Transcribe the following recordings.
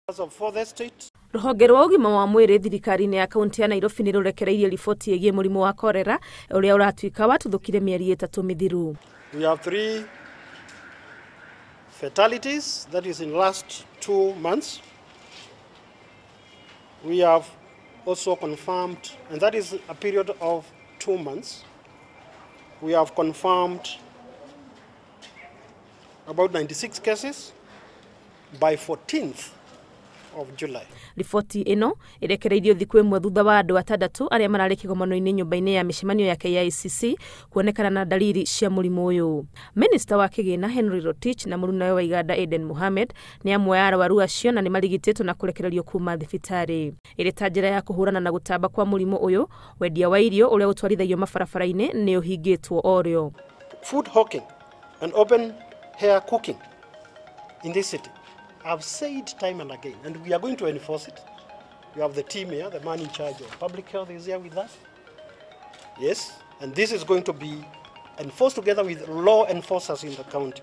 Of Fourth Estate. Rũhonge rwa ũgima wa mwĩrĩ thirikari-inĩ ya kaunti ya Nairobi nĩ rũrekereirie riboti ĩgiĩ mũrimũ wa korera ũrĩa ũratuĩka watuthũkire mĩeri 3 mĩthiru. We have 3 fatalities, that is in last 2 months. We have also confirmed, and that is a period of 2 months, we have confirmed about 96 cases by 14th of July. Riboti ĩno ĩrekereirio thikũ ĩmwe thutha wa andũ 6 arĩa mararĩ kĩgomano-inĩ nyũmba-inĩ ya mĩcemanio ya KICC kuonekana na dalili cia mũrimũ ũyũ. Minista wa kĩgĩna Henry Rotich na mũrunawe wa Iganda Aden Mohamed nĩ amwe a arwaru acio na nĩ marigitĩtwo na kũrekererio kuma thibitarĩ. Ĩrĩ ta njĩra ya kũhũrana na gũtamba kwa mũrimũ ũyũ, wendia wa irio ũrĩa ũtwarithagio mabarabara-inĩ nĩ ũhingĩtwo orĩo. Food hawking and open air cooking in this city. I've said time and again, and we are going to enforce it. We have the team here, the man in charge of public health is here with us. Yes, and this is going to be enforced together with law enforcers in the county.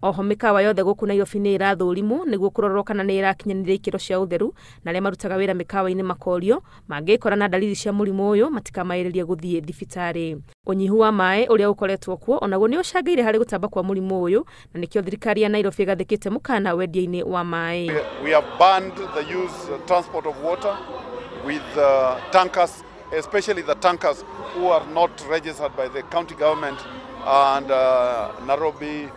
Oho mĩkawa yothe gũkũ Nairobi nĩ ĩrathũrimwo nĩguo kũrorwo kana nĩ ĩrakinyanĩria ikĩro cia ũtheru, na arĩa marutaga wĩra mĩkawa-inĩ makorio mangĩkora na dalili cia mũrimũ ũyũ matikamayĩrĩrie gũthiĩ thibitarĩ. Ũnyihu wa maĩ ũrĩa ũkoretwo kuo onaguo nĩ ũcangĩire harĩ gũtamba kwa mũrimũ ũyũ, na nĩkĩo thirikari ya Nairobi ĩgathĩkĩte mũkana wendia-inĩ wa maĩ. We have banned the use transport of water with tankers, especially the tankers who are not registered by the county government and Nairobi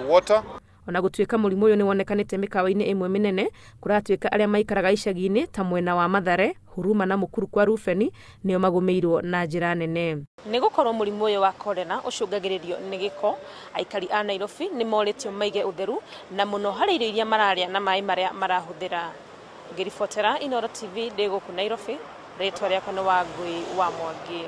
Water. Ona gũtuĩka mũrimũ ũyũ nĩ wonekanĩte mĩkawa-inĩ ĩmwe mĩnene, kũratuĩka arĩa maikaraga icagi-inĩ ta mwena wa Mathare, Huruma na Mukuru kwa Rufeni nĩo magũmĩirwo na njĩra nene. Nĩ gũkorwo mũrimũ ũyũ wa korera ũcũngagĩrĩrio nĩ gĩko, aikari a Nairobi nĩ morĩtio maige ũtheru na mũno harĩ irio iria mararĩa na maĩ marĩa marahũthĩra. Ngĩribotera Inooro TV ndĩ gũkũ Nairobi, rĩtwa rĩakwa nĩ Wangui wa Mwangi.